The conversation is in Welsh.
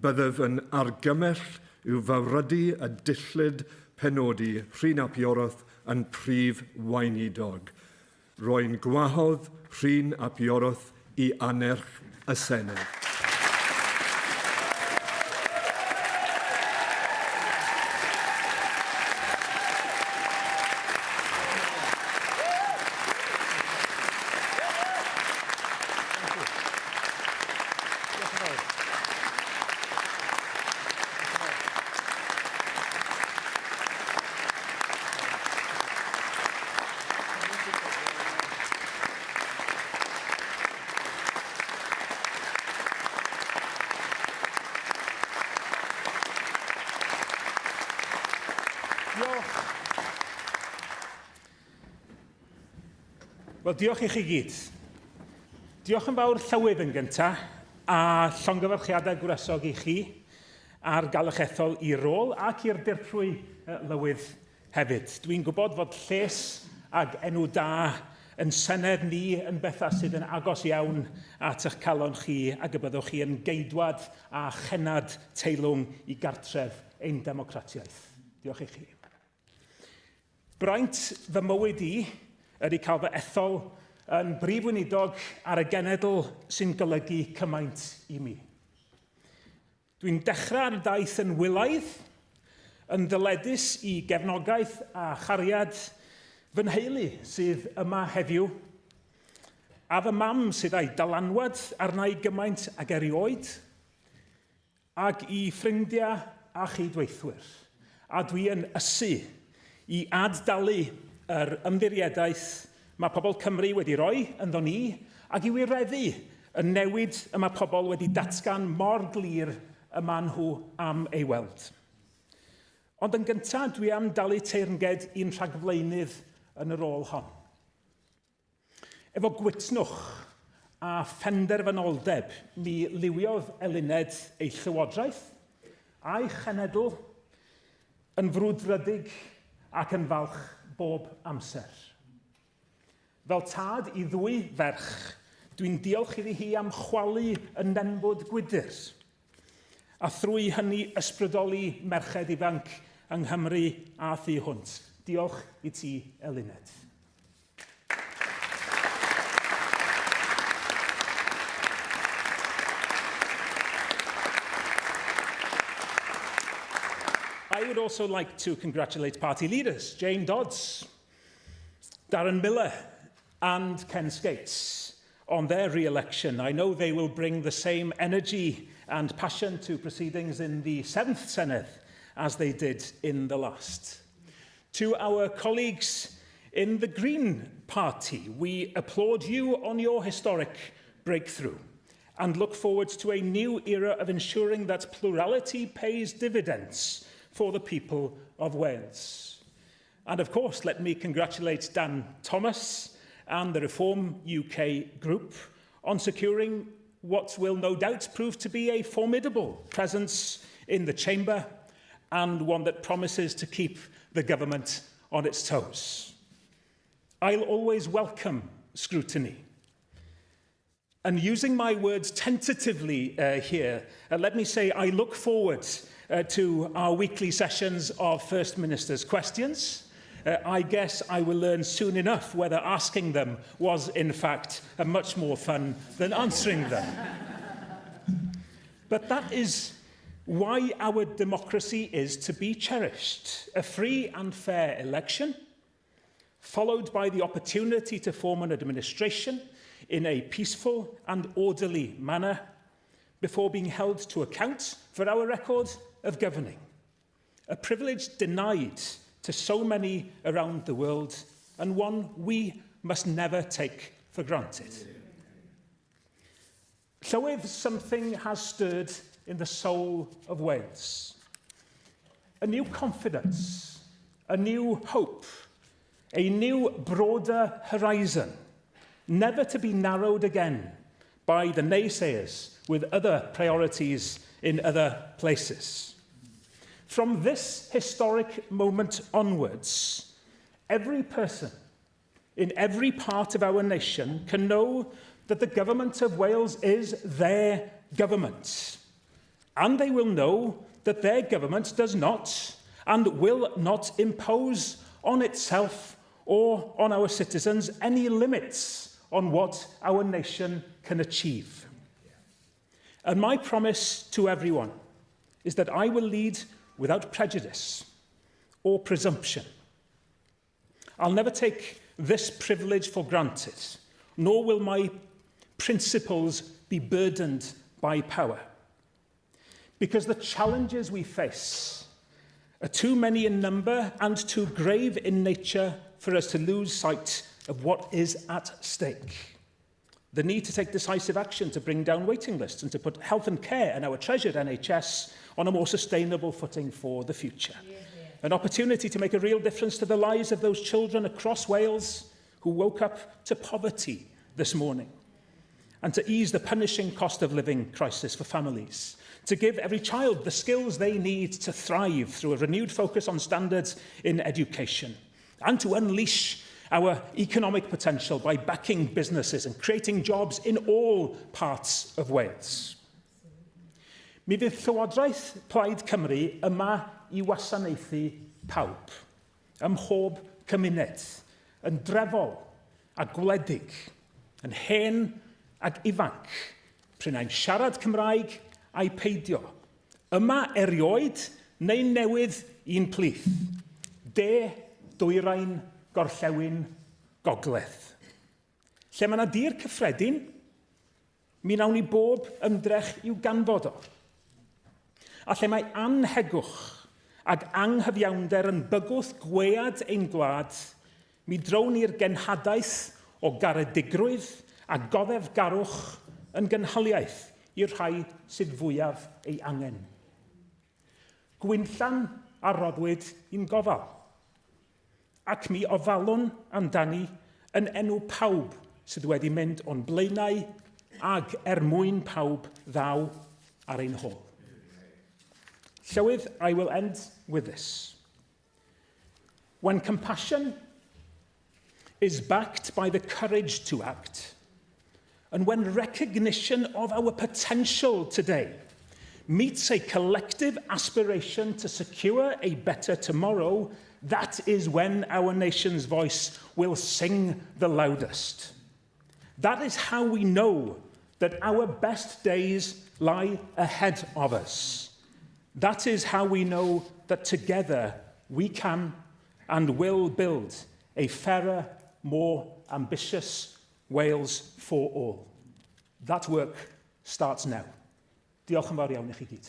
Byddaf yn argymell i'w fawrhydi y dillid penodi Rhun ap Iorwerth yn Prif Weinidog. Rwy'n gwahodd Rhun ap Iorwerth i annerch y Senedd. Diolch. Wel, diolch i chi gyd. Diolch yn fawr Llywydd yn gyntaf, a llongyfarchiadau gwresog i chi ar gael eich ethol i rôl ac i'r dirprwy Lywydd hefyd. Dwi'n gwybod fod lles ag enw da yn Senedd ni yn bethau sydd yn agos iawn at eich calon chi ac y byddwch chi yn geidwad a chennad teilwng i gartref ein democratiaeth. Diolch i chi. Braint fy mywyd i ydy cael fy ethol yn brif weinidog ar y genedl sy'n golygu cymaint i mi. Dwi'n dechrau ar y daith yn wylaidd, yn ddyledus i gefnogaeth a chariad fy nheulu sydd yma heddiw, a fy mam sydd â'i dylanwad arna i gymaint ag erioed, ac i ffrindiau a chydweithwyr, a dwi yn ysu i ad-dalu yr ymddiriedaeth mae pobl Cymru wedi rhoi ynddo ni ac i wireddu y newid y mae pobl wedi datgan mor glir y maen nhw am ei weld. Ond yn gyntaf, dwi am dalu teyrnged i'n rhagflaenydd yn y rôl hon. Efo gwytnwch a phenderfynoldeb, mi liwiodd Eluned ei llywodraeth a'i chenedl yn frwdfrydig ac yn falch bob amser. Fel tad i ddwy ferch, dwi'n diolch iddi hi am chwalu y nenfwd gwydr, a thrwy hynny ysbrydoli merched ifanc yng Nghymru a thu hwnt. Diolch i ti, Eluned. I would also like to congratulate party leaders, Jane Dodds, Darren Miller and Ken Skates on their re-election. I know they will bring the same energy and passion to proceedings in the 7th Senedd as they did in the last. To our colleagues in the Green Party, we applaud you on your historic breakthrough and look forward to a new era of ensuring that plurality pays dividends for the people of Wales. And of course, let me congratulate Dan Thomas and the Reform UK group on securing what will no doubt prove to be a formidable presence in the chamber and one that promises to keep the government on its toes. I'll always welcome scrutiny. And using my words tentatively here, let me say I look forward to our weekly sessions of First Minister's questions. I guess I will learn soon enough whether asking them was, in fact, a much more fun than answering them. But that is why our democracy is to be cherished. A free and fair election, followed by the opportunity to form an administration in a peaceful and orderly manner before being held to account for our record of governing. A privilege denied to so many around the world and one we must never take for granted. Llywydd, something has stirred in the soul of Wales. A new confidence, a new hope, a new broader horizon, never to be narrowed again by the naysayers with other priorities in other places. From this historic moment onwards, every person in every part of our nation can know that the government of Wales is their government. And they will know that their government does not and will not impose on itself or on our citizens any limits on what our nation can achieve. And my promise to everyone is that I will lead without prejudice or presumption. I'll never take this privilege for granted, nor will my principles be burdened by power. Because the challenges we face are too many in number and too grave in nature for us to lose sight of what is at stake. The need to take decisive action to bring down waiting lists and to put health and care and our treasured NHS on a more sustainable footing for the future. An opportunity to make a real difference to the lives of those children across Wales who woke up to poverty this morning, and to ease the punishing cost of living crisis for families, to give every child the skills they need to thrive through a renewed focus on standards in education, and to unleash our economic potential by backing businesses and creating jobs in all parts of Wales. Mi fydd Llywodraeth Plaid Cymru yma i wasanaethu pawb, ym mhob cymuned, yn drefol a gwledig, yn hen ac ifanc, p'run ai'n siarad Cymraeg ai peidio. Yma erioed neu newydd i'n plith. De, dwyrain, gorllewin, gogledd. Lle mae yna dir cyffredin, mi wnawn ni bob ymdrech i'w ganfod o. A lle mae anhegwch ac anghyfiawnder yn bygwth gwead ein gwlad, mi drown ni'r genhadaeth o garedigrwydd a goddefgarwch yn gynhaliaeth i'r rhai sydd fwyaf ei angen. Gwinllan a roddwyd i'n gofal, ac mi ofalwn amdani yn enw pawb sydd wedi mynd o'n blaenau ag er mwyn pawb ddaw ar ein hôl. Llywydd, I will end with this. When compassion is backed by the courage to act, and when recognition of our potential today meets a collective aspiration to secure a better tomorrow, that is when our nation's voice will sing the loudest. That is how we know that our best days lie ahead of us. That is how we know that together we can and will build a fairer, more ambitious Wales for all. That work starts now. Diolch yn fawr iawn i chi gyd.